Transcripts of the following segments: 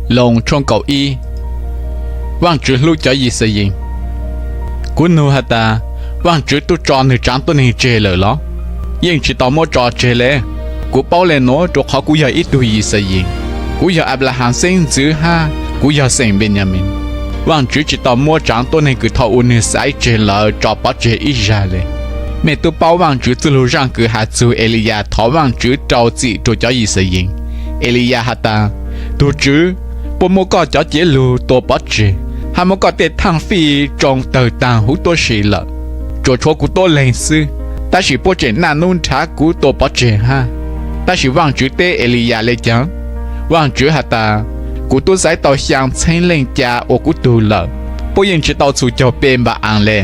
Loos tshooj kaum ib. Vaajtswv hlub cov Yixayees. Kuv nug has tas, Vaajtswv tub tso nwg tsaav tuab neeg tseg lawm los? Yeej tsi tau muab tso tseg le. Kuv paub le nuav rua qhov kuv yog ib tug Yixayees, kuv yog Anplaham xeeb ntxwv hab kuv yog xeem Npeenyamees. Vaajtswv tsi tau muab tsaav tuab neeg kws thaum u nwg xaiv tseg lawm tso pov tseg ib zag le. Mej tub paub Vaajtswv txuj lug zaaj kws has txug Eliyas thov Vaajtswv rau txim rua cov Yixayees. Eliyas has tas, Tug Tswv, puab muab koj cov cev lug tua pov tseg, hab muab koj tej thaaj fij tsoo tawg taag huv tuab si lawm. Tsuas tshuav kuv tuab leeg xwb, tab sis puab tseem naj nub nrhav kuv tua pov tseg hab. Tab sis Vaajtswv teb Eliyas le caag? Vaajtswv has tas, Kuv tub xaiv tau xyaa txheeb leej ca ua kuv tug lawm, puab yeej tsi tau txhum caug pe npa-aas le.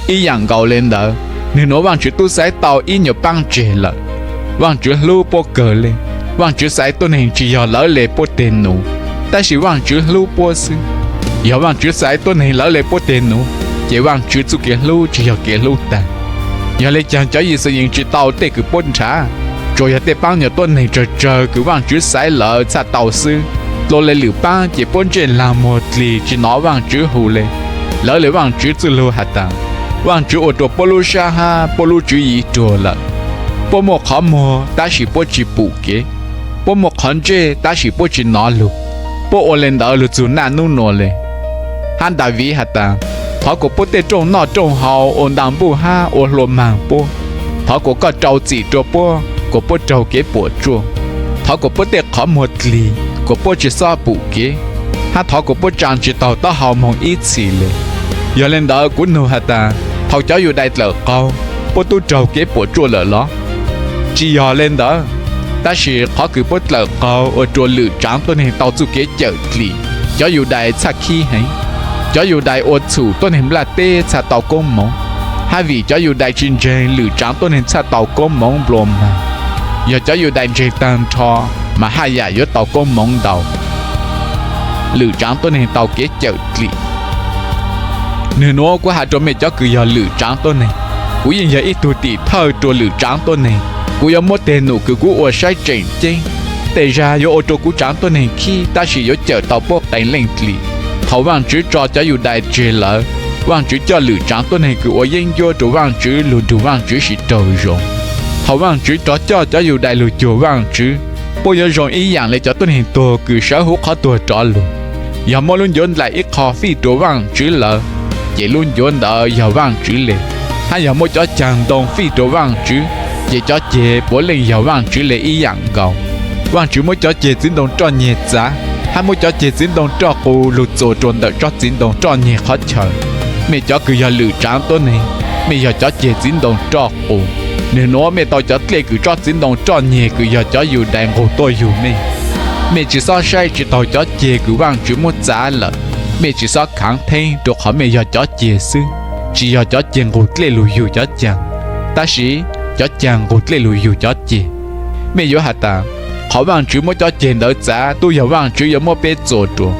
Ib yaam nkaus le ntawd, nwg nuav Vaajtswv tub xaiv tau ib nyuas paab tseg lawm. Vaajtswv hlub puab kawg le. Vaajtswv xaiv tuab neeg tsi yog lawv le puab teg nuv, tab sis Vaajtswv hlub puab xwb. Yog Vaajtswv xaiv tuab neeg lawv le puab teg nuv, ces Vaajtswv txuj kev hlub tsi yog kev hlub taag. Yog le caag cov Yixayees tsi tau tej kws puab nrhav? Tsuas yog tej paab nyuas tuab neeg tsawg tsawg kws Vaajtswv xaiv lawm txhaj tau xwb. Dlua le lwm paab ces puab ntsej laag muag dlig tsi nov Vaajtswv hu le. Lawv le Vaajtswv txuj lug has tas, Vaajtswv ua rua puab lub sab hab puab lub tswv yim ruag lawm. Puab muaj qhov muag tab sis puab tsi pum kev, puab muaj qhov ntsej tab sis puab tsi nov lug, puab ua le ntawd lug txug naj nub nua le. Hab Daviv has tas, Thov kuas puab tej rooj noj rooj haus ua nta npuj hab ua hlua maag puab. Thov kuas koj rau txim rua puab kuas puab raug kev puam tsuaj. Thov kuas puab tej qhov muag dlig kuas puab tsi xob pum kev, hab thov kuas puab tsaa tsi taug taub hau moog ib txhis le. Yog le ntawd kuv nug has tas, thaum cov Yudais dlawm qaug, puab tub raug kev puam tsuaj lawm los? Tsi yog le ntawd, tab sis qhov kws puab dlawm qaug ua rua lwm tsaav tuab neeg tau txuj kev cawm dlim, cov Yudais txhaj khib heev. Cov Yudais ua txhum tuab neeg nplaj teb txhaj tau koob moov, hab vim cov Yudais tsi ntseeg lwm tsaav tuab neeg txhaj tau koob moov nplua mag. Yog cov Yudais ntseeg taag nrho mas haj yam yuav tau koob moov ntau. Lwm tsaav tuab neeg tau kev cawm dlim. Nwg nuav kuv has rua mej cov kws yog lwm tsaav tuab neeg, kuv yeej yog ib tug tim thawj rua lwm tsaav tuab neeg. Kuv yuav muab teg num kws kuv ua saib tseem ceeb. Tej zag yuav ua rua kuv tsaav tuab neeg khib tab sis yuav cawm tau puab qee leej dlim. Thaum Vaajtswv tso cov Yudais tseg lawm, Vaajtswv coj lwm tsaav tuab neeg kws ua yeeb ncuab rua Vaajtswv lug nrug Vaajtswv sib raug zoo. Thaum Vaajtswv rov coj cov Yudais lug cuag Vaajtswv, puab yuav zoo ib yaam le cov tuab neeg tuag kws sawv huv qhov tuag rov lug. Yog muab lub ncuav nplaim ib qho fij rua Vaajtswv lawm, ces lub ncuav ntawd yog Vaajtswv le. Hab yog muab cov caag ntoo fij rua Vaajtswv, ces cov ceg puav leej yog Vaajtswv le ib yaam nkaus. Vaajtswv muab cov ceg txiv ntoo roj nyiag txav, hab muab cov ceg txiv ntoo roj qus lug txuas rua ntawm tsob txiv ntoo roj nyiag qhov chaw. Mej cov kws yog lwm tsaav tuab neeg, mej yog cov ceg txiv ntoo roj qus. Nwg nuav mej tau cov dlej kws tsob txiv ntoo roj nyiag kws yog cov Yudais nqug tuaj yug mej. Mej tsi xob saib tsi taug cov ceg kws Vaajtswv muab txav lawm. Mej tsi xob khaav theeb rua qhov mej yog cov ceg xwb, tsi yog cov ceg nqug dlej lug yug cov caag, tab sis cov caag nqug dlej lug yug cov ceg. Mej yuav has tas, qhov Vaajtswv muab cov ceg ntawd txav tub yog Vaajtswv yuav muab peb txuas rua.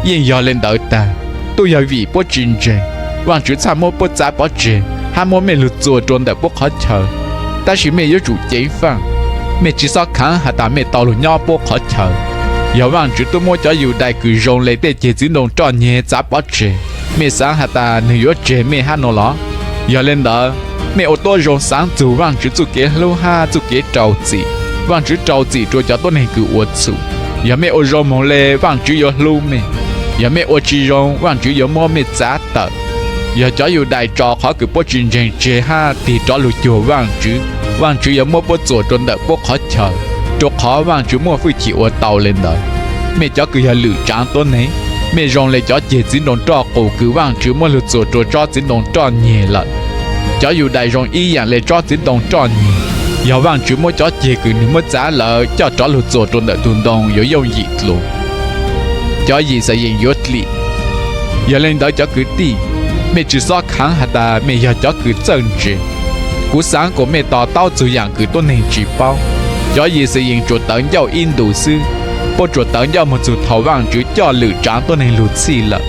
Yeej yog le ntawd taag, tub yog vim puab tsi ntseeg, Vaajtswv txhaj muab puab txav pov tseg hab muab mej lug txuas rua ntawm puab qhov chaw. Tab sis mej yuav tsum ceev faaj, mej tsi xob khaav has tas mej tau lug nyob puab qhov chaw. Yog Vaajtswv tub muab cov Yudais kws zoo le tej ceg txiv ntoo roj nyiag txav pov tseg, mej xaav has tas nwg yuav tseg mej hab nua los? Yog le ntawd, mej ua tuab zoo xaav txug Vaajtswv txuj kev hlub hab txuj kev rau txim. Vaajtswv rau txim rua cov tuab neeg kws ua txhum. Yog mej ua zoo moog le Vaajtswv yuav hlub mej. Yog mej ua tsi zoo Vaajtswv yuav muab mej txav tawm. Yog cov Yudais tso qhov kws puab tsi ntseeg tseg hab tig rov lug cuag Vaajtswv, Vaajtswv yuav muab puab txuas rua ntawm puab qhov chaw, rua qhov Vaajtswv muaj fwj chim ua tau le ntawd. Mej cov kws yog lwm tsaav tuab neeg, mej zoo le cov ceg txiv ntoo roj qus kws Vaajtswv muab lug txuas rua tsob txiv ntoo roj nyiag lawm. Cov Yudais zoo ib yaam le tsob txiv ntoo roj nyiag, yog Vaajtswv muab cov ceg kws nwg muab txav lawm coj rov lug txuas rua ntawm tug ntoo yuav yooj yim dlua. Cov Yixayees yuav dlim. Yog le ntawd cov kwv tij, mej tsi xob khaav has tas mej yog cov kws txawj ntse. Kuv xaav kuas mej to taub txug yaam kws tuab neeg tsi paub. Cov Yixayees tsuas tawv ncauj ib ntus xwb, puab tsuas tawv ncauj moog txug thaum Vaajtswv coj lwm tsaav tuab neeg lug txhij lawm.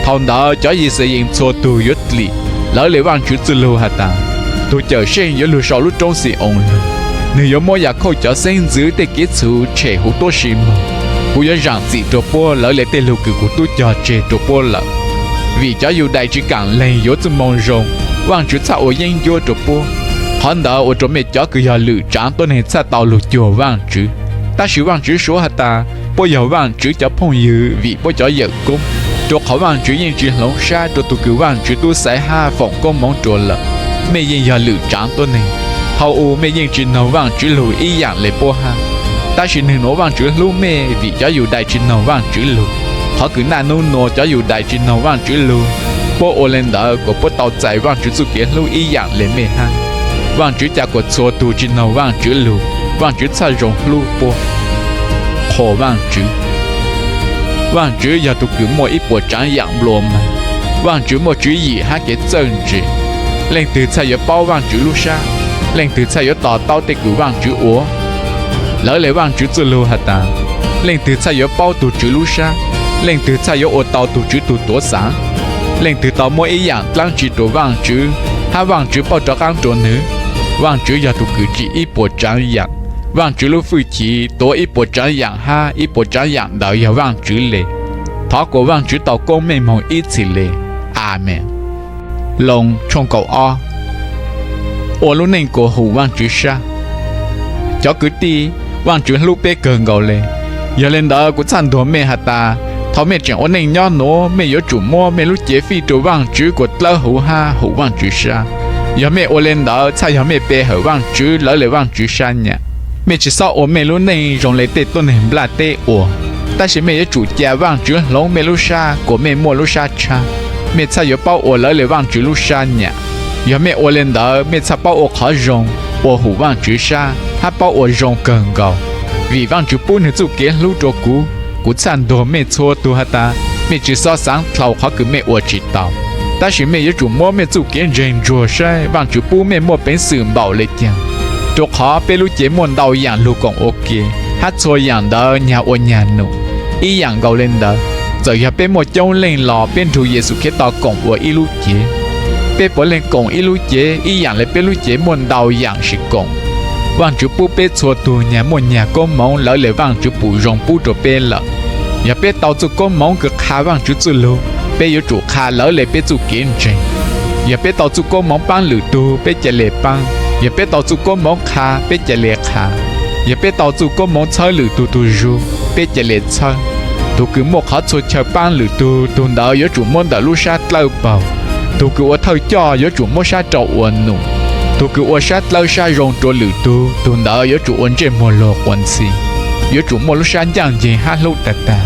Thaum ntawd cov Yixayees txhua tug yuav dlim. Lawv le Vaajtswv txuj lug has tas, Tug Cawmseej yuav lug sau lub roob Xi-oos lug. Nwg yuav muab Yakhauj cov xeeb ntxwv tej kev txhum tshem huv tuab si moog. Kuv yuav zaam txim rua puab lawv le tej lug kws kuv tub cog tseg rua puab lawm. Vim cov Yudais tsi kaam lees yuav txuj moo zoo, Vaajtswv txhaj ua yeeb ncuab rua puab. Qhov ntawd ua rua mej cov kws yog lwm tsaav tuab neeg txhaj tau lug cuag Vaajtswv. Tab sis Vaajtswv suav has tas puab yog Vaajtswv cov phooj ywg vim puab cov yawm koob, rua qhov Vaajtswv yeej tsi hloov sab rua tug kws Vaajtswv tub xaiv hab foom koob moov rua lawm. Mej yeej yog lwm tsaav tuab neeg, thaus u mej yeej tsi noog Vaajtswv lug ib yaam le puab hab. Tab sis nwg nuav Vaajtswv hlub mej vim cov Yudais tsi noog Vaajtswv lug. Qhov kws naj nub nuav cov Yudais tsi noog Vaajtswv lug, puab ua le ntawd kuas puab tau txais Vaajtswv txuj kev hlub ib yaam le mej hab. Vaajtswv ca kuas txhua tug tsi noog Vaajtswv lug, Vaajtswv txhaj zoo hlub puab. Qhuas Vaajtswv. Vaajtswv yog tug kws muaj ib puas tsaav yaam nplua mag. Vaajtswv muaj tswv yim hab kev txawj ntse. Leej twg txhaj yuav paub Vaajtswv lub sab? Leej twg txhaj yuav to taub tej kws Vaajtswv ua? Lawv le Vaajtswv txuj lug has tas, leej twg txhaj yuav paub tug Tswv lub sab? Leej twg txhaj yuav ua tau tug Tswv tug tuav xaav? Leej twg tau muab ib yaam dlaab tsi rua Vaajtswv, hab Vaajtswv pauj rov qaab rua nwg? Vaajtswv yog tug kws tsim ib puas tsaav yaam. Vaajtswv lub fwj chim tuav ib puas tsaav yaam hab ib puas tsaav yaam ntawd yog Vaajtswv le. Thov kuas Vaajtswv tau koob mej moog ib txhis le. Amees. Loos tshooj kaum ob. Ua lub neej kuas hum Vaajtswv sab. Cov kwv tij, Vaajtswv hlub peb kawg nkaus le. Yog le ntawd kuv txhaj ntuas mej has tas, thaus mej tseem ua neej nyob nuav mej yuav tsum muab mej lub cev fij rua Vaajtswv kuas dlawb huv hab hum Vaajtswv sab. Yog mej ua le ntawd txhaj yog mej pe hawm Vaajtswv lawv le Vaajtswv sab nyam. Mej tsi xob ua mej lub neej zoo le tej tuab neeg nplaj teb ua, tab sis mej yuav tsum ca Vaajtswv hloov mej lub sab kuas mej muaj lub sab tshab. Mej txhaj yuav paub ua lawv le Vaajtswv lub sab nyam. Yog mej ua le ntawd mej txhaj paub ua qhov zoo, ua hum Vaajtswv sab hab paub ua zoo kawg nkaus. Vim Vaajtswv pub nwg txuj kev hlub rua kuv, kuv txhaj ntuas mej txhua tug has tas, mej tsi xob xaav dlhau qhov kws mej ua tsi tau, tab sis mej yuav tsum muab mej txuj kev ntseeg ntsuag saib Vaajtswv pub mej muaj peev xwm npaum le caag. Rua qhov peb lub cev muaj ntau yaam lug koom ua ke, hab txhua yaam ntawd nyag ua nyag num. Ib yaam nkaus le ntawd, txawm yog peb muaj coob leej los peb nrug Yexus Khetos koom ua ib lub cev. Peb puav leej koom ib lub cev ib yaam le peb lub cev muaj ntau yaam sim koom. Vaajtswv pub peb txhua tug nyag muaj nyag koob moov lawv le Vaajtswv pum zoo pub rua peb lawm. Yog peb tau txuj koob moov kws qha Vaajtswv txuj lug, peb yuav tsum qha lawv le peb txuj kev ntseeg. Yog peb tau txuj koob moov paab lwm tug, peb ca le paab. Yog peb tau txuj koob moov qha, peb ca le qha. Yog peb tau txuj koob moov txhawb lwm tug tug zug, peb ca le txhawb. Tug kws muaj qhov txhua chaw paab lwm tug, tug ntawd yuav tsum muab ntawm lub sab dlawb paug. Tug kws ua thawj coj yuav tsum muab sab rau ua num. Tug kws ua sab dlawb sab zoo rua lwm tug, tug ntawd yuav tsum ua ntsej muag luag quas ntxhi. Yuav tsum muaj lub sab ncaaj nceeg hab hlub tag tag.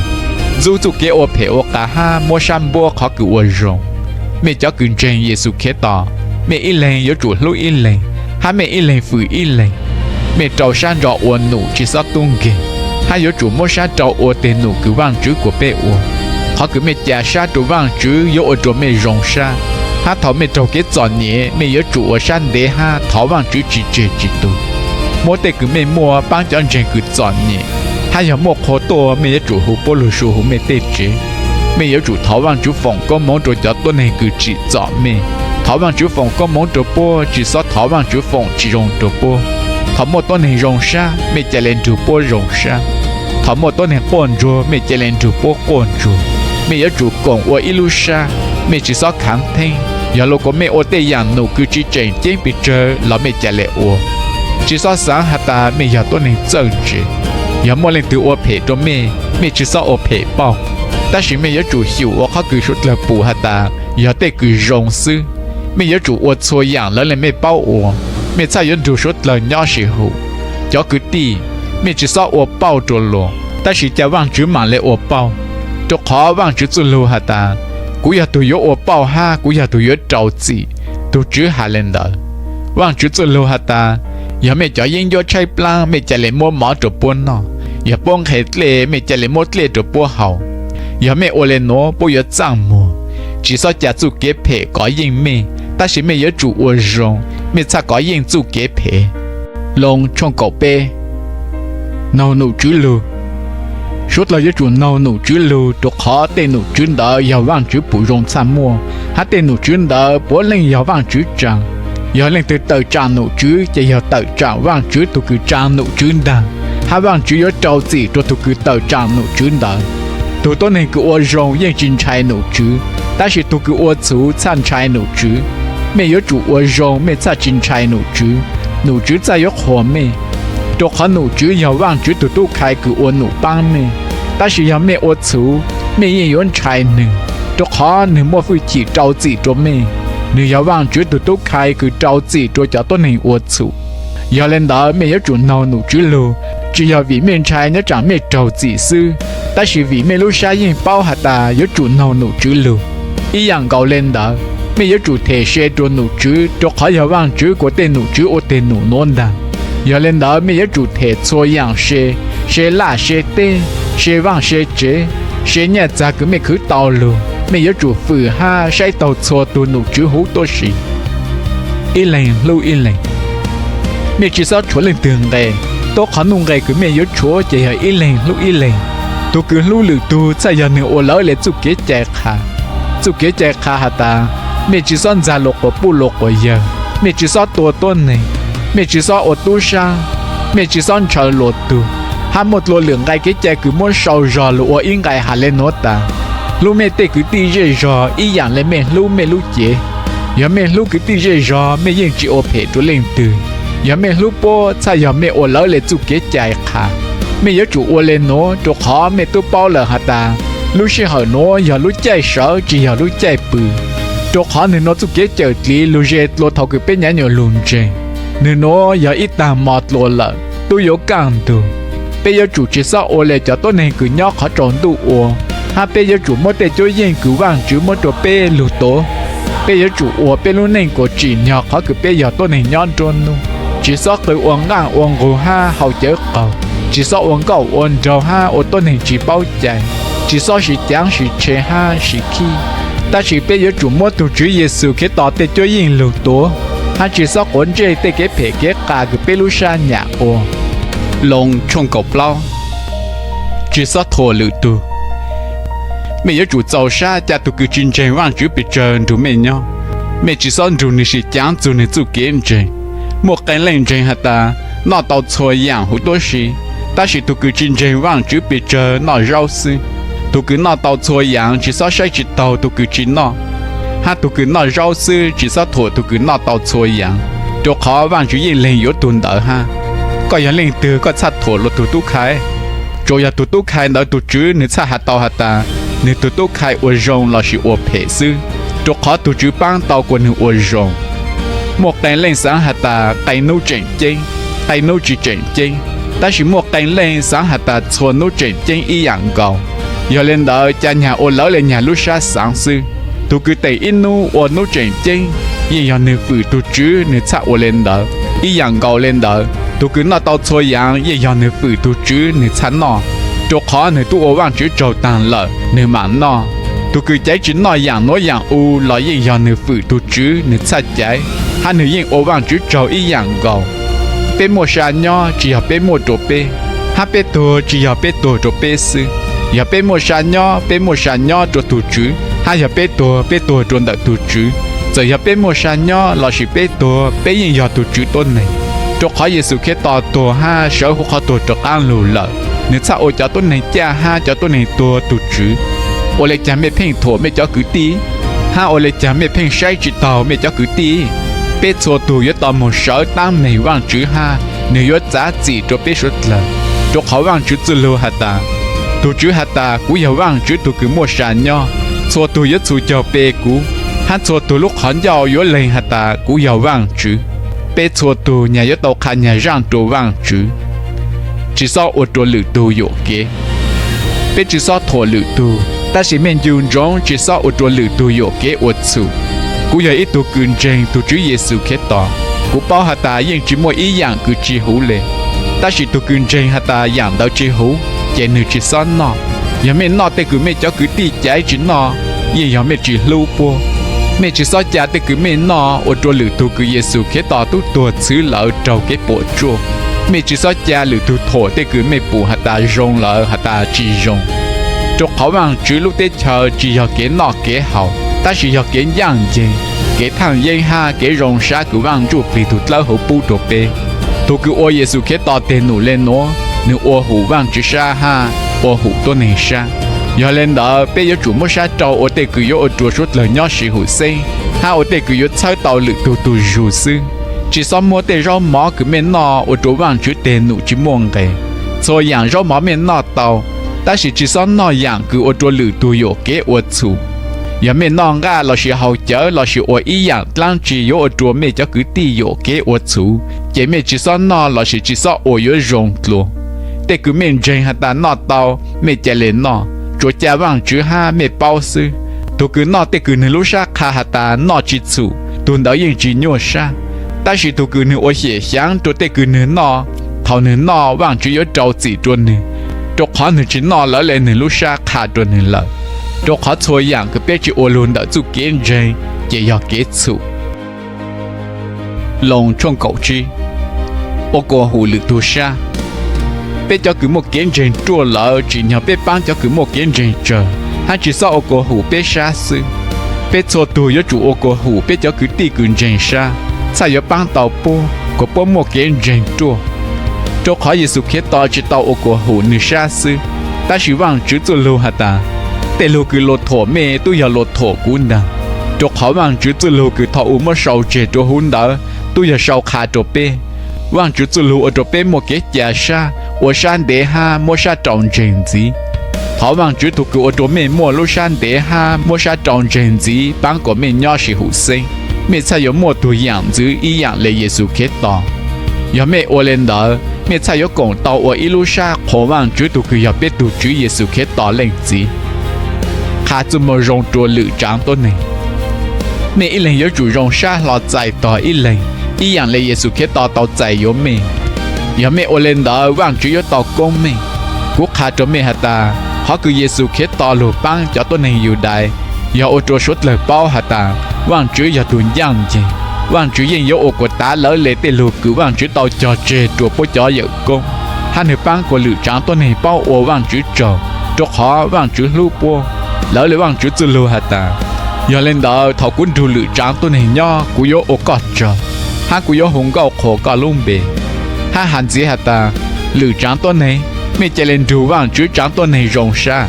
Ntxub txuj kev ua phem ua qa hab muab sab npuab qhov kws ua zoo. Mej cov kws ntseeg Yexus Khetos, mej ib leeg yuav tsum hlub ib leeg, hab mej ib leeg fwm ib leeg. Mej rau sab ntso ua num tsi xob tub nkeeg, hab yuav tsum muab sab rau ua teg num kws Vaajtswv kuas peb ua. Qhov kws mej ca sab rua Vaajtswv yuav ua rua mej zoo sab, hab thaus mej raug kev txom nyem mej yuav tsum ua sab ntev hab thov Vaajtswv tsi tseg tsi tug. Muab tej kws mej muaj paab cov ntseeg kws txom nyem, hab yog muaj qhua tuaj mej yuav tsum hu puab lug su huv mej tej tsev. Mej yuav tsum thov Vaajtswv foom koob moov rua cov tuab neeg kws tsim txom mej. Thov Vaajtswv foom koob moov rua puab tsi xob thov Vaajtswv foom tsi zoo rua puab. Thaus muaj tuab neeg zoo sab mej ca le nrug puab zoo sab. Thaus muaj tuab neeg quaj ntsuag mej ca le nrug puab quaj ntsuag. Mej yuav tsum koom ua ib lub sab, mej tsi xob khaav theeb. Yog lug kuas mej ua tej yaam num kws tsi tseem ceeb pes tsawg los mej ca le ua. Tsi xob xaav has tas mej yog tuab neeg txawj ntse. Yog muaj leej twg ua phem rua mej, mej tsi xob ua phem pauj, tab sis mej yuav tsum xyum ua qhov kws suav dlawg pum has tas yog tej kws zoo xwb. Mej yuav tsum ua txhua yaam lawv le mej paub ua, mej txhaj yuav nrug suav dlawg nyob sib hum. Cov kwv tij, mej tsi xob ua pauj rua luas, tab sis ca Vaajtswv maam le ua pauj. Rua qhov Vaajtswv txuj lug has tas, kuv yog tug yuav ua pauj hab kuv yog tug yuav rau txim. Tug Tswv has le ntawd. Vaajtswv txuj lug has tas, yog mej cov yeeb ncuab tshaib plaab mej ca le muab mov rua puab noj, yog puab nqhes dlej mej ca le muab dlej rua puab haus. Yog mej ua le nuav puab yuav txaaj muag. Tsi xob ca txuj kev phem kov yeej mej, tab sis mej yuav tsum ua zoo, mej txhaj kov yeej txuj kev phem. Loos tshooj kaum peb. Noog num tswv lug. Suav dlawg yuav tsum noog num tswv lug rua qhov tej num tswv ntawd yog Vaajtswv pum zoo txhaj muaj, hab tej num tswv ntawd puav leej yog Vaajtswv tsaa. Yog leej twg tawm tsaam num tswv ces yog tawm tsaam Vaajtswv tug kws tsaa num tswv ntaag, hab Vaajtswv yuav rau txim rua tug kws tawm tsaam num tswv ntawd. Tug tuab neeg kws ua zoo yeej tsi ntshai num tswv, tab sis tug kws ua txhuv txhaj ntshai num tswv. Mej yuav tsum ua zoo mej txhaj tsi ntshai num tswv, num tswv txhaj yuav qhuas mej. Rua qhov num tswv yog Vaajtswv tug tub khai kws ua num paab mej, tab sis yog mej ua txhuv, mej yeej yuav ntshai nwg, rua qhov nwg muaj fwj chim rau txim rua mej. Nwg yog Vaajtswv tug tub khai kws rau txim rua cov tuab neeg ua txhum. Yog le ntawd mej yuav tsum noog num tswv lug, tsi yog vim mej ntshai nyob tsaam mej raug txim xwb, tab sis vim mej lub sab yeej paub has tas yuav tsum noog num tswv lug. Ib yaam nkaus le ntawd, mej yuav tsum them se rua num tswv, rua qhov yog Vaajtswv kuas tej num tswv ua teg num nuav ntaag. Yog le ntawd mej yuav tsum them txhua yaam se, se laj se teb, se vaaj se tsev, se nyaj txag kws mej khwv tau lug, mej yuav tsum fwm hab saib taug txhua tug num tswv huv tuab si. Ib leeg hlub ib leeg. Mej tsi xob tshuav leej twg nqe, tuab qhov nuj nqe kws mej yuav tshuav ces yog ib leeg hlub ib leeg. Tug kws hlub lwm tug txhaj yog nwg ua lawv le txuj kev cai qha. Txuj kev cai qha has tas, mej tsi xob ntxag luas quas puj luas quas yawg, mej tsi xob tua tuab neeg, mej tsi xob ua tub sab, mej tsi xob ntshaw luas tug, hab muaj dlua lwm nqai kev cai kws muab sau zog lug ua ib nqai has le nuav tas, hlub mej tej kwv tij zej zog ib yaam le mej hlub mej lub cev. Yog mej hlub kwv tij zej zog, mej yeej tsi ua phem rua leej twg. Yog mej hlub puab txhaj yog mej ua lawv le txuj kev cai qha. Mej yuav tsum ua le nuav rua qhov mej tub paub lawm has tas, lub sij hawm nuav yog lub caij sawv tsi yog lub caij pw. Rua qhov nwg nuav txuj kev cawm dliv lug ze dlua thaus kws peb nyav nyuas lug ntseeg. Nwg nuav yog ib taag mo dlua lawm, tub yuav kaaj ntug. Peb yuav tsum tsi xob ua le cov tuab neeg kws nyob qhov tsaus ntuj ua, hab peb yuav tsum muab tej cuab yeej kws Vaajtswv muab rua peb lug tuav. Peb yuav tsum ua peb lub neej kuas tsim nyog qhov kws peb yog tuab neeg nyob nruab nub, tsi xob qw ua nqaaj ua nqug hab haus cawv qaug, tsi xob ua nkauj ua nraug hab ua tuab neeg tsi paub cai, tsi xob siv caav siv tshe hab siv khib. Tab sis peb yuav tsum muab tug Tswv Yexus Khetos tej cuab yeej lug tuav, hab tsi xob quav ntsej tej kev phem kev qas kws peb lub sab nyam ua. Loos tshooj kaum plaub. Tsi xob thuam lwm tug. Mej yuav tsum txaus sab ca tug kws tsi ntseeg Vaajtswv pes tsawg nrug mej nyob. Mej tsi xob nrug nwg sim caav txug nwg txuj kev ntseeg. Muaj qee leej ntseeg has tas, noj tau txhua yaam huv tuab si, tab sis tug kws tsi ntseeg Vaajtswv pes tsawg noj zaub xwb. Tug kws noj tau txhua yaam tsi xob saib tsi taug tug kws tsi noj, hab tug kws noj zaub xwb tsi xob thuam tug kws noj tau txhua yaam, rua qhov Vaajtswv yeej leeg yuav tug ntawd hab. Koj yog leej twg koj txhaj thuam luag tug tub khai? Tsuas yog tug tub khai ntawd tug tswv nwg txhaj has tau has tas, nwg tug tub khai ua zoo lossis ua phem xwb, rua qhov tug tswv paab tau kuas nwg ua zoo. Muaj qee leej xaav has tas qee nub tseem ceeb, qee nub tsi tseem ceeb, tab sis muaj qee leej xaav has tas txhua nub tseem ceeb ib yaam nkaus. Yog le ntawd ca nyag ua lawv le nyag lub sab xaav xwb. Tug kws teem ib nub ua nub tseem ceeb, yeej yog nwg fwm tug tswv nwg txhaj ua le ntawd. Ib yaam nkaus le ntawd, tug kws noj tau txhua yaav yeej yog nwg fwm tug tswv nwg txhaj noj, rua qhov nwg tub ua Vaajtswv tsaug taag lawm nwg maam noj. Tug kws caiv tsi noj yaam nuav yaam u los yeej yog nwg fwm tug tswv nwg txhaj caiv, hab nwg yeej ua Vaajtswv tsaug ib yaam nkaus. Peb muaj sa nyob tsi yog peb muaj rua peb, hab peb tuag tsi yog peb tuag rua peb xwb. Yog peb muaj sa nyob, peb muaj sa nyob rua tug tswv, hab yog peb tuag, peb tuag rua ntawm tug tswv. Txawm yog peb muaj sa nyob lossis peb tuag, peb yeej yog tug tswv tuab neeg. Rua qhov Yexus Khetos tuag hab sawv huv qhov tuag rov qaab lug lawm, nwg txhaj ua cov tuab neeg caj hab cov tuab neeg tuag tug tswv. Ua le caag mej pheej thuam mej cov kwv tij? Hab ua le caag mej pheej saib tsi taug mej cov kwv tij? Peb txhua tug yuav tau moog sawv taab meeg Vaajtswv hab nwg yuav txav txim rua peb suav dlawg. Rua qhov Vaajtswv txuj lug has tas, tug tswv has tas, kuv yog Vaajtswv tug kws muaj sa nyob. Txhua tug yuav txhus caug pe kuv, hab txhua tug lub qhov ncauj yuav leeg has tas kuv yog Vaajtswv. Peb txhua tug nyag yuav tau qha nyag zaaj rua Vaajtswv. Tsi xob ua rua lwm tug yuam kev. Peb tsi xob thuam lwm tug, tab sis mej ncu ntsoov tsi xob ua rua lwm tug yuam kev ua txhum. Kuv yog ib tug kws ntseeg tug tswv Yexus Khetos, kuv paub has tas yeej tsi muaj ib yaam kws tsi huv le. Tab sis tug kws ntseeg has tas yaam ntawd tsi huv, ces nwg tsi xob noj. Yog mej noj tej kws mej cov kwv tij caiv tsi noj, yeej yog mej tsi hlub puab. Mej tsi xob ca tej kws mej noj ua rua lwm tug kws Yexus Khetos tub tuag txhwv lawm raug kev puam tsuaj. Mej tsi xob ca lwm tug thuam tej kws mej pum has tas zoo lawm has tas tsi zoo. Rua qhov Vaajtswv lub teb chaws tsi yog kev noj kev haus, tab sis yog kev ncaaj nceeg, kev thaaj yeeb hab kev zoo sab kws Vaaj Ntsuj Plig tug dlawb huv pub rua peb. Tug kws ua Yexus Khetos teg num le nuav, nws ua hum Vajtswv sab hab ua hum tuab neeg sab. Yog le ntawd peb yuav tsum muab sab rau ua tej kws yuav ua rua suav dlawg nyob siv hum xeeb hab ua tej kws yuav txhawb tau lwm tug tug zug xwb. Tsi xob muab tej zaub mov kws mej noj ua rua Vajtswv teg num tsi muaj nqes. Txhua yaam zaub mov mej noj tau, tab sis tsi xob noj yaam kws ua rua lwm tug yuam kev ua txhum. Yog mej noj nqaj lossis haus cawv lossis ua ib yaam dlaab tsi yuav ua rua mej cov kwv tij yuam kev ua txhum, ces mej tsi xob noj lossis tsi xob ua yuav zoo dlua. Tej kws mej ntseeg has tas noj tau, mej ca le noj, tsuav ca Vajtswv hab mej paub xwb. Tug kws noj tej kws nwg lub sab qha has tas noj tsi txhum, tug ntawd yeej tsi nyuaj sab. Tab sis tug kws nwg ua xyem xyaav rua tej kws nwg noj, thaus nwg noj Vajtswv yuav rau txim rua nwg, rua qhov nwg tsi noj lawv le nwg lub sab qha rua nwg lawm. Rua qhov txhua yaam kws peb tsi ua lug ntawm txuj kev ntseeg ces yog kev txhum. Loos tshooj kaum tsib. Ua kuas hum lwm tug sab. Peb cov kws muaj kev ntseeg ruaj lawm tsim nyog peb paab cov kws muaj kev ntseeg tsawg, hab tsi xob ua kuas hum peb sab xwb. Peb txhua tug yuav tsum ua kuas hum peb cov kwv tij kws ntseeg sab, txhaj yuav paab tau puab kuas puab muaj kev ntseeg ruaj. Rua qhov Yexus Khetos tsi tau ua kuas hum nwg sab xwb, tab sis Vaajtswv txuj lug has tas, tej lug kws luas thuam mej tub yog luas thuam kuv ntag. Rua qhov Vaajtswv txuj lug kws thaum u muab sau tseg rua huv ntawd tub yog sau qha rua peb. Vaajtswv txuj lug ua rua peb muaj kev ca sab, ua sab ntev hab muab sab rau ntseeg ntxiv. Thov Vaajtswv tug kws ua rua mej muaj lub sab ntev hab muab sab rau ntseeg ntxiv paab kuas mej nyob siv hum xeeb, mej txhaj yuav muaj tug yaam ntxwv ib yaam le Yexus Khetos. Yog mej ua le ntawd, mej txhaj yuav koom tau ua ib lub sab qhuas Vaajtswv tug kws yog peb tug Tswv Yexus Khetos Leej Txiv. Qha txuj moo zoo rua lwm tsaav tuab neeg. Mej ib leeg yuav tsum zoo sab hlo txais tog ib leeg, ib yaam le Yexus Khetos tau txais yuav mej. Yog mej ua le ntawd Vaajtswv yuav tau koob mej. Kuv qha rua mej has tas, qhov kws Yexus Khetos lug paab cov tuab neeg Yudais yog ua rua suav dlawg paub has tas Vaajtswv yog tug ncaaj nceeg. Vaajtswv yeej yuav ua kuas tav lawv le tej lug kws Vaajtswv tau cog tseg rua puab cov yawm koob, hab nwg paab kuas lwm tsaav tuab neeg paub ua Vaajtswv tsaug, rua qhov Vaajtswv hlub puab. Lawv le Vaajtswv txuj lug has tas, yog le ntawd thaus kuv nrug lwm tsaav tuab neeg nyob kuv yuav ua koj tsaug, hab kuv yuav hu nkauj qhuas koj lub npe. Hab has ntxiv has tas, lwm tsaav tuab neeg, mej ca le nrug Vaajtswv tsaav tuab neeg zoo sab.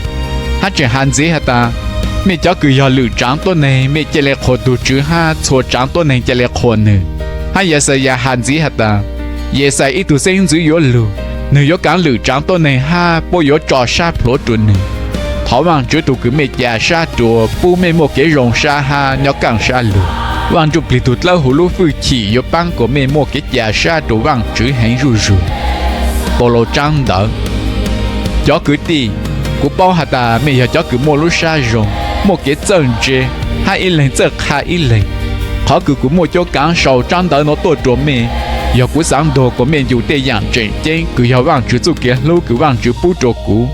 Hab tseem has ntxiv has tas, mej cov kws yog lwm tsaav tuab neeg mej ca le qhuas tug Tswv hab txhua tsaav tuab neeg ca le qhuas nwg. Hab Yaxayas has ntxiv has tas, Yexais ib tug xeeb ntxwv yuav lug, nwg yuav kaav lwm tsaav tuab neeg hab puab yuav tso sab plhuav rua nwg. Thov Vaajtswv tug kws mej ca sab rua pub mej muaj kev zoo sab hab nyob kaaj sab lug. Vaaj Ntsuj Plig tug dlawb huv lub fwj chim yuav paab kuas mej muaj kev ca sab rua Vaajtswv heev zuj zug. Paulus tsaab ntawv. Cov kwv tij, kuv paub has tas mej yog cov kws muaj lub sab zoo, muaj kev txawj ntse, hab ib leeg txawj qha ib leeg. Qhov kws kuv muaj cuab kaav sau tsaab ntawv nuav tuaj rua mej, yog kuv xaav ntuag kuas mej ncu tej yaam tseem ceeb kws yog Vaajtswv txuj kev hlub kws Vaajtswv pub rua kuv.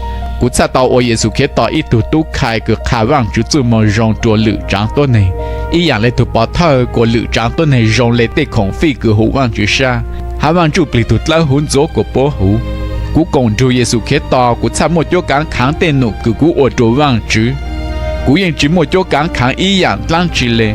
Kuv txhaj tau ua Yexus Khetos ib tug tub khai kws qha Vaajtswv txuj moo zoo rua lwm tsaav tuab neeg, ib yaam le tug pov thawj kuas lwm tsaav tuab neeg zoo le tej khoom fij kws hum Vaajtswv sab. Hab Vaaj Ntsuj Plig tug dlawb huv ntxuav kuas puab huv. Kuv koom nrug Yexus Khetos kuv txhaj muaj cuab kaav khaav tej num kws kuv ua rua Vaajtswv. Kuv yeej tsi muaj cuab kaav khaav ib yaam dlaab tsi le,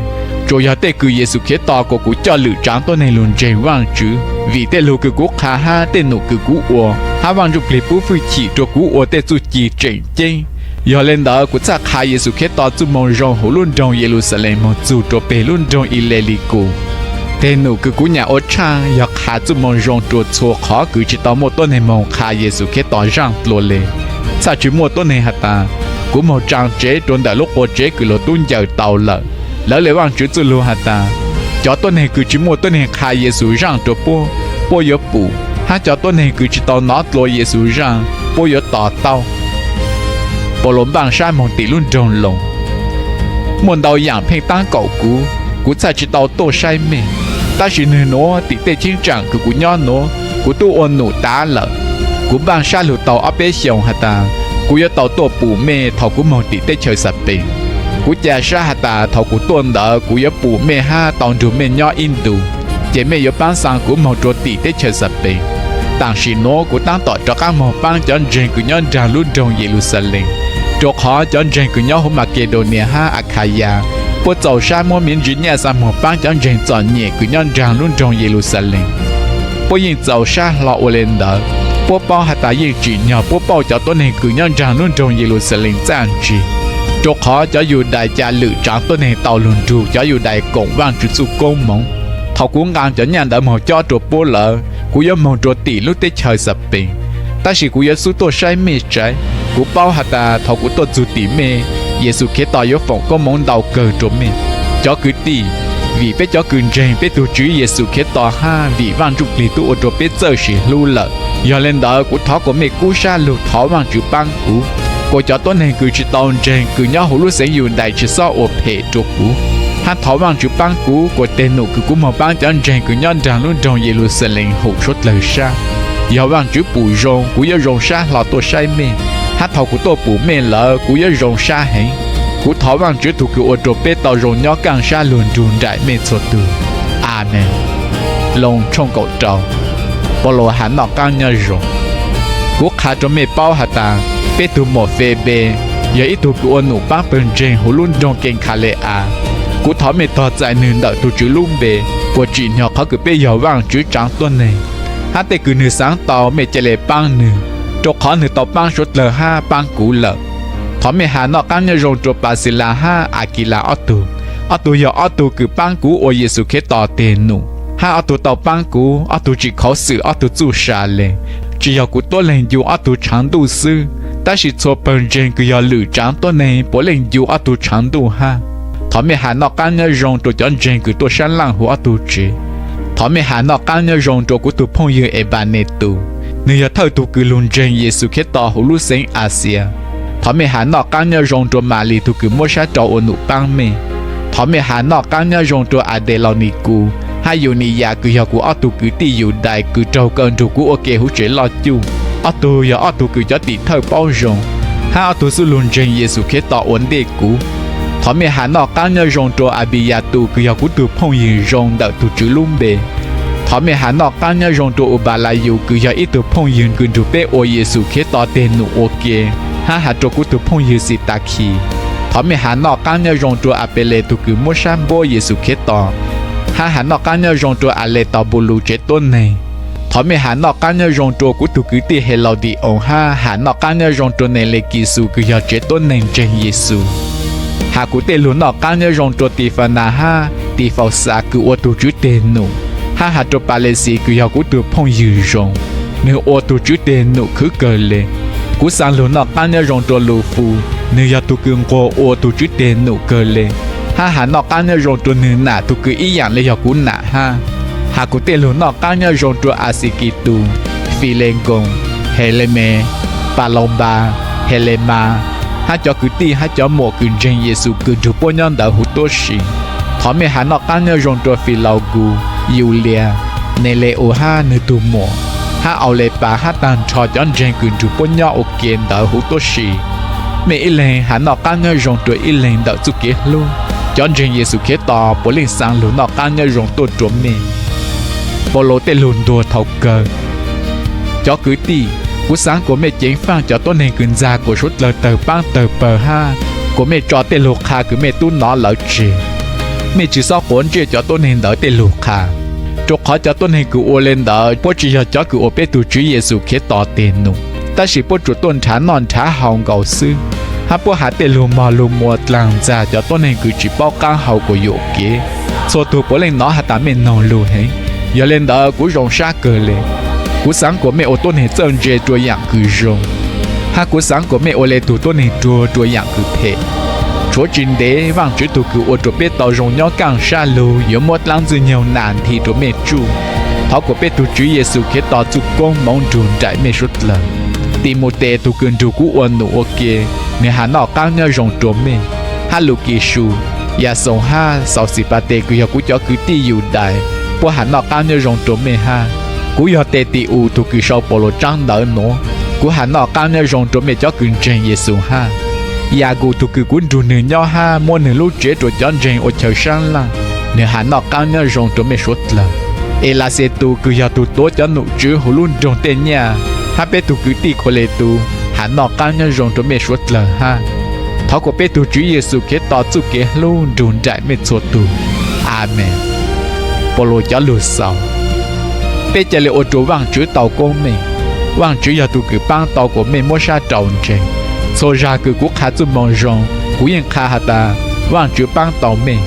tsuas yog tej kws Yexus Khetos kuas kuv coj lwm tsaav tuab neeg lug ntseeg Vaajtswv vim tej lug kws kuv qha hab tej num kws kuv ua. Hab Vaaj Ntsuj Plig pub fwj chim rua kuv ua tej txuj ci tseem ceeb. Yog le ntawd kuv txhaj qha Yexus Khetos txuj moo zoo huv lub nroog Yeluxalees moog txug rua peg lub nroog Ilelikus. Teg num kws kuv nyam ua tshaaj yog qha txuj moo zoo rua txhua qhov kws tsi tau muaj tuab neeg moog qha Yexus Khetos zaaj dlua le. Txhaj tsi muaj tuab neeg has tas, kuv moog tsaa tsev rua ntawm lub qua tsev kws luag tub ncaws tau lawm. Lawv le Vaajtswv txuj lug has tas, cov tuab neeg kws tsi muaj tuab neeg qha Yexus zaaj rua puab, puab yuav pum, hab cov tuab neeg kws tsi tau nov dlua Yexus zaaj, puab yuav to taub. Paulus npaaj sab moog tim lub nroog Loos. Muaj ntau yaam pheej taab kaum kuv, kuv txhaj tsi tau tuaj saib mej. Tab sis nwg nuav tim tej cheeb tsaam kws kuv nyob nuav, kuv tub ua num tav lawm. Kuv npaaj sab lug tau ob peb xyoos has tas, kuv yuav tau tuaj pum mej thaus kuv moog tim teb chaws Xapees. Kuv ca sab has tas thaus kuv tuaj ntawd kuv yuav pum mej hab tau nrug mej nyob ib ntus, ces mej yuav paab xaa kuv moog rua tim teb chaws Xapees. Taam sim nuav kuv taab tom rov qaab moog paab cov ntseeg kws nyob nraag lub nroog Yeluxalees, rua qhov cov ntseeg kws nyob huv Makedaunias hab Akhayas, puab txaus sab muab miv ntsis nyaj xaa moog paab cov ntseeg txom nyem kws nyob nraag lub nroog Yeluxalees. Puab yeej txaus sab hlo ua le ntawd. Puab paub has tas yeej tsim nyog puab pauj cov tuab neeg kws nyob nraag lub nroog Yeluxalees txaj ntsig, rua qhov cov Yudais ca lwm tsaav tuab neeg tau lug nrug cov Yudais koom Vaajtswv txuj koob moov. Thaus kuv nqaa cov nyaj ntawd moog cob rua puab lawm, kuv yuav moog rua tim lub teb chaws Xapees, tab sis kuv yuav xub tuaj saib mej tsaiv. Kuv paub has tas thaus kuv tuaj txug tim mej, Yexus Khetos yuav foom koob moov ntau kawg rua mej. Cov kwv tij, vim peb cov kws ntseeg peb tug Tswv Yexus Khetos hab vim Vaaj Ntsuj Plig tub ua rua peb txawj sim hlub lawm, yog le ntawd kuv thov kuas mej kub sab lug thov Vaajtswv paab kuv, kuas cov tuab neeg kws tsi tau ntseeg kws nyob huv lub xeev Yudais tsi xob ua phem rua kuv, hab thov Vaajtswv paab kuv kuas teg num kws kuv moog paab cov ntseeg kws nyob nraag lub nroog Yeluxalees hum suav dlawg sab. Yog Vaajtswv pum zoo, kuv yuav zoo sab hlo tuaj saib mej, hab thaus kuv tuaj pum mej lawm kuv yuav zoo sab heev. Kuv thov Vaajtswv tug kws ua rua peb tau zoo nyob kaaj sab lug nrug nraim mej txhua tug. Amees. Loos tshooj kaum rau. Paulus has noj qaab nyob zoo. Kuv qha rua mej paub has tas, peb tug muam Febes yog ib tug kws ua num paab pawg ntseeg huv lub nroog Kekhale-as. Kuv thov mej tog txais nwg ntawm tug Tswv lub npe, kuas tsim nyog qhov kws peb yog Vaajtswv tsaav tuab neeg, hab tej kws nwg xaav tau mej ca le paab nwg, rua qhov nwg tau paab suav dlawg hab paab kuv lawm. Thov mej has noj qaab nyob zoo rua Paxilas hab Akilas ob tug. Ob tug yog ob tug kws paab kuv ua Yexus Khetos teg num, hab ob tug tau paab kuv. Ob tug tsi khauv xwm ob tug txuj sa le, tsi yog kuv tuab leeg ncu ob tug tshaav ntuj xwb, tab sis txhua pawg ntseeg kws yog lwm tsaav tuab neeg puav leej ncu ob tug tshaav ntuj hab. Thov mej has noj qaab nyob zoo rua cov ntseeg kws tuaj sab laaj huv ob tug tsev. Thov mej has noj qaab nyob zoo rua kuv tug phooj ywg Epanetus, nwg yog thawj tug kws lug ntseeg Yexus Khetos huv lub xeev Axias. Thov mej has noj qaab nyob zoo rua Malis tug kws muab sab rau ua num paab mej. Thov mej has noj qaab nyob zoo rua Adelaunikus hab Yuniyas kws yog kuv ob tug kwv tij Yudais kws raug kaw nrug kuv ua ke huv tsev loj cuj. Ob tug yog ob tug kws cov tim thawj paub zoo, hab ob tug xub lug ntseeg Yexus Khetos ua ntej kuv. Thov mej has noj qaab nyob zoo rua Apiyatus kws yog kuv tug phooj ywg zoo ntawm tug Tswv lub npe. Thov mej has noj qaab nyob zoo rua Upalayus kws yog ib tug phooj ywg kws nrug peb ua Yexus Khetos teg num ua ke, hab has rua kuv tug phooj ywg Xitakhis. Thov mej has noj qaab nyob zoo rua Apeles tug kws muab sab npuab Yexus Khetos, hab has noj qaab nyob zoo rua Aletaupulus tsev tuab neeg. Thov mej has noj qaab nyob zoo rua kuv tug kwv tij Helaudi-oos hab has noj qaab nyob zoo rua Nelekixus kws yog tsev tuab neeg ntseeg Yexus. Has kuv tej lug noj qaab nyob zoo rua Tifanas hab Tifauxas kws ua tug Tswv teg num, hab has rua Palexis kws yog kuv tug phooj ywg zoo, nwg ua tug Tswv teg num khwv kawg le. Kuv xaa lug noj qaab nyob zoo rua Lufus, nwg yog tug kws nquag ua tug Tswv teg num kawg le, hab has noj qaab nyob zoo rua nwg nam tug kws ib yaam le yog kuv nam hab. Has kuv tej lug noj qaab nyob zoo rua Axikitus, Filekoos, Helemes, Palaupas, Helemas, hab cov kwv tij hab cov muam kws ntseeg Yexus kws nrug puab nyob ntawd huv tuab si. Thov mej has noj qaab nyob zoo rua Filaukus, Yulias, Nele-us hab nwg tug muam, hab Aulepas hab taag nrho cov ntseeg kws nrug puab nyob ua ke ntawd huv tuab si. Mej ib leeg has noj qaab nyob zoo rua ib leeg ntawm txuj kev hlub. Cov ntseeg Yexus Khetos puav leej xaa lug noj qaab nyob zoo tuaj rua mej. Paulus tej lug ntuag thaum kawg. Cov kwv tij, kuv xaav kuas mej ceev faaj cov tuab neeg kws ntxag kuas suav dlawg tawg paab tawg pawg hab kuas mej tso tej lug qha kws mej tub nov lawm tseg. Mej tsi xob quav ntsej cov tuab neeg ntawd tej lug qha, rua qhov cov tuab neeg kws ua le ntawd puab tsi yog cov kws ua peb tug Tswv Yexus Khetos teg num, tab sis puab tsuas tuaj nrhav noj nrhav haus nkaus xwb, hab puab has tej lug mog lug muas dlaag ntxag cov tuab neeg kws tsi paub qaab hau kuas yuam kev. Txhua tug puav leej nov has tas mej noog lug heev, yog le ntawd kuv zoo sab kawg le. Kuv xaav kuas mej ua tuab neeg txawj ntse rua yaam kws zoo, hab kuv xaav kuas mej ua le tug tuab neeg ruag rua yaam kws phem. Tshuav tsi ntev Vaajtswv tug kws ua rua peb tau zoo nyob kaaj sab lug yuav muab dlaab Ntxwg Nyoog nas nthi rua mej tsuj. Thov kuas peb tug Tswv Yexus Khetos txuj koob moov nrug nraim mej suav dlawg. Timautes tug kws nrug kuv ua num ua ke, nwg has noj qaab nyob zoo rua mej, hab Lukisus, Yaxoos hab Xauxipates kws yog kuv cov kwv tij Yudais, puab has noj qaab nyob zoo rua mej hab. Kuv yog Teti-us tug kws sau Paulus tsaab ntawv nuav, kuv has noj qaab nyob zoo rua mej cov kws ntseeg Yexus hab. Yakus tug kws kuv nrug nwg nyob hab muab nwg lub tsev rua cov ntseeg ua chaw saab laaj, nwg has noj qaab nyob zoo rua mej suav dlawg. Elaxetus kws yog tug tuav cov num tswv huv lub nroog tej nyaj, hab peb tug kwv tij Khauletus has noj qaab nyob zoo rua mej suav dlawg hab. Thov kuas peb tug Tswv Yexus Khetos txuj kev hlub nrug nraim mej txhua tug. Amees. Paulus cov lug xaus. Peb ca le ua rua Vaajtswv tau koob meej. Vajtswv yog tus kws paab tau kuas mej muab sab rau ntseeg. Txhua zag kws kuv qha txuj moo zoo, kuv yeej qha has tas Vajtswv paab tau mej.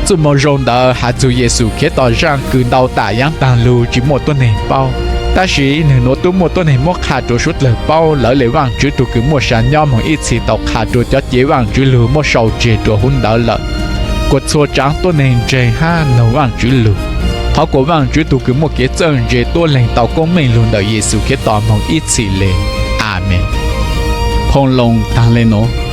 Txuj moo zoo ntawd has txug Yexus Khetos zaaj kws ntau tam yaav taag lug tsi muaj tuab neeg paub, tab sis nwg nuav tub muaj tuab neeg muab qha rua suav dlawg paub. Lawv le Vajtswv tug kws muaj sa nyob moog ib txhis tau qha rua cov cev Vajtswv lug muab sau tseg rua huv ntawd lawm, kuas txhua tsaav tuab neeg ntseeg hab noog Vajtswv lug. Thov kuas Vajtswv tug kws muaj kev txawj ntse tuab leeg tau koob meej lug ntawm Yexus Khetos moog ib txhis le. Amees. Phoo loo taag le nuav.